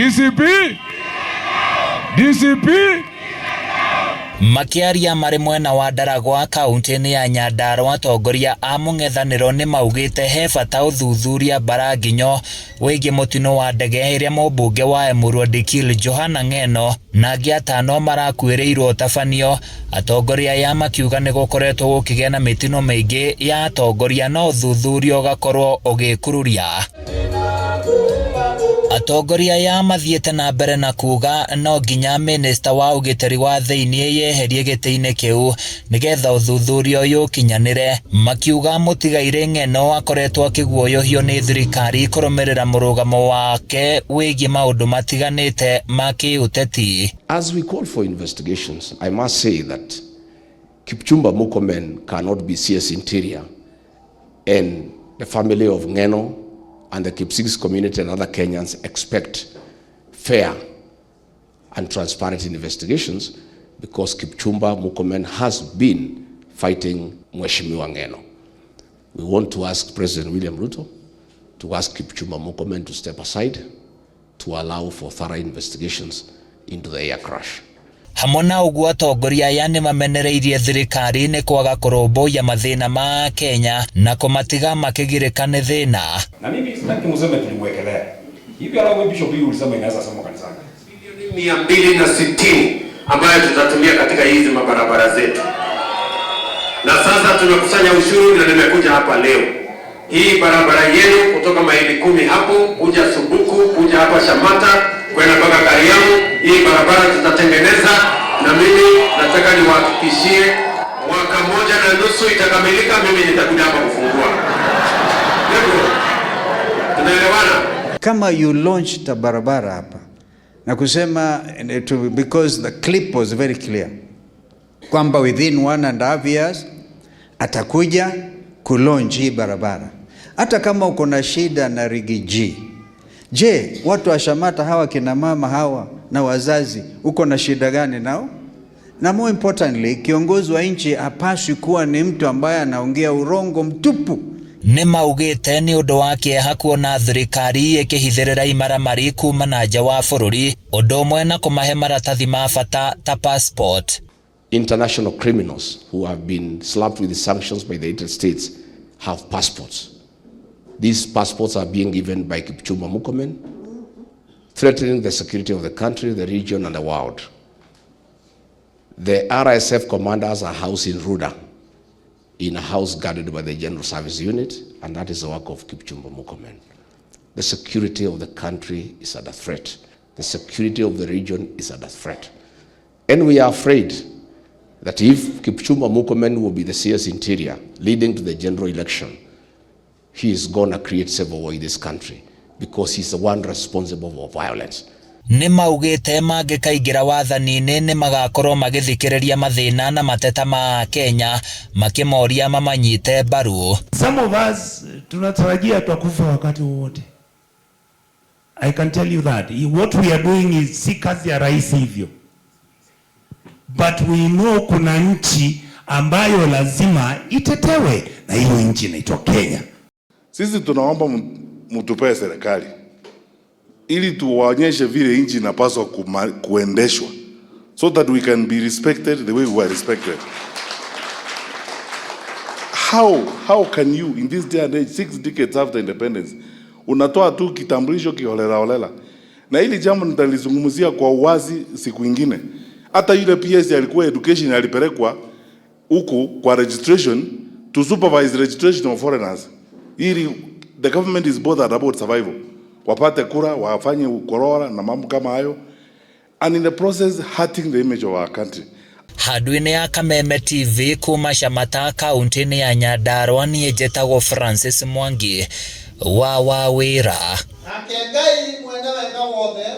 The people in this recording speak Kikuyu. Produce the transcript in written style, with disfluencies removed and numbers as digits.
DCP! DCP! Makĩaria marĩ mwena wa Ndaragwa kaunti-inĩ ya Nyandarua atongoria a mũng'ethanĩro nĩ maugĩte he bata ũthuthuria mbaranginyo wĩgiĩ mũtino wa ndege ĩrĩa mũmbunge wa Emurua Dikirr Johana Ng'eno na angĩ atano marakuĩrĩirwo ũtabanio. Atongoria aya makiuga nĩ gũkoretwo gũkĩgĩa na mĩtino mĩingĩ ya atongoria no ũthuthuria ũgakorwo ũgĩkururia. Atongoria aya mathiĩte na mbere na kuga no nginya minista wa ũgitĩri wa thĩinĩ yeherie gĩtĩ-inĩ kĩu nĩgetha ũthuthuria ũyũ ũkinyanĩre. Makiuga mũtigairĩ Ng'eno akoretwo akĩguoyohio nĩ thirikari kũrũmĩrĩra mũrũgamo wake wĩgiĩ maũndũ matiganĩte ma kĩũteti. As we call for investigations, I must say that Kipchumba Murkomen cannot be CS Interior and the family of Ng'eno and the Kipsigis community and other Kenyans expect fair and transparent investigations because Kipchumba Murkomen has been fighting Mheshimiwa Ng'eno. We want to ask President William Ruto to ask Kipchumba Murkomen to step aside to allow for thorough investigations into the air crash. Hamwe na ũguo atongoria aya nĩ mamenereirie thirikari nĩ kwaga kũrũmbũiya mathĩna ma Kenya na kũmatiga makĩgirĩka nĩ thĩna. Na mimi sitaki mseme tulimwekelea. Hivi alafu bishop hii ulisema inaweza soma kanisani. Bilioni 260 ambayo tutatumia katika hizi mabarabara zetu. Na sasa tumekusanya ushuru na nimekuja hapa leo. Hii barabara yenu kutoka maili 10 hapo kuja Subuku kuja hapa Shamata kwenda mpaka Kariamu, hii barabara tutatengeneza, na mimi nataka niwahakikishie mwaka 1.5 itakamilika, mimi nitakuja hapa kufungua. Ndio. Tunaelewana? Kama you launched a barabara hapa na kusema because the clip was very clear kwamba within 1.5 years atakuja kulaunch hii barabara. Hata kama uko na shida na Riggy G, je, watu wa Shamata hawa kina mama hawa na wazazi uko na shida gani nao? Na more importantly, kiongozi wa nchi hapaswi kuwa ni mtu ambaye anaongea urongo mtupu. Nĩ maugĩte nĩ ũndũ wa kĩeha kuona thirikari ĩkĩhithĩrĩra imaramari kuma na nja wa bũrũri, ũndũ ũmwe na kũmahe maratathi ma bata ta passport. International criminals who have been slapped with sanctions by the United States have passports. These passports are being given by Kipchumba Murkomen, threatening the security of the country, the region, and the world. The RSF commanders are housed in Runda, in a house guarded by the General Service Unit, and that is the work of Kipchumba Murkomen. The security of the country is under threat. The security of the region is under threat. And we are afraid that if Kipchumba Murkomen will be the CS Interior leading to the general election, he is going to create civil war in this country because he's the one responsible for violence. Nĩ maugĩte mangĩkaingĩra wathani-inĩ nĩ magakorwo magĩthikĩrĩria mathĩna na mateta ma Kenya makĩmoria mamanyite mbaru. Some of us tunatarajia tutakufa wakati wowote. I can tell you that. What we are doing is si kazi ya rais hivyo. But we know kuna nchi ambayo lazima itetewe na hiyo nchi inaitwa Kenya. Sisi tunaomba mtupee serikali ili tuwaonyeshe vile nchi inapaswa kuendeshwa so that we can be respected the way we were respected. How can you in this day and age, 6 decades after independence, unatoa tu kitambulisho kiholela holela? Na hili jambo nitalizungumzia kwa uwazi siku ingine. Hata yule PS alikuwa education alipelekwa huku kwa registration to supervise registration of foreigners. Ili the government is bothered about survival. Wapate kura, wafanye ukorola na mambo kama hayo. And in the process hurting the image of our country. Handũ-inĩ ya Kameme TV kuma Shamata kaunti-inĩ ya Nyandarua niĩ njĩtagwo Francis Mwangi wa Wawĩra. Nake Ngai mwene wega wothe.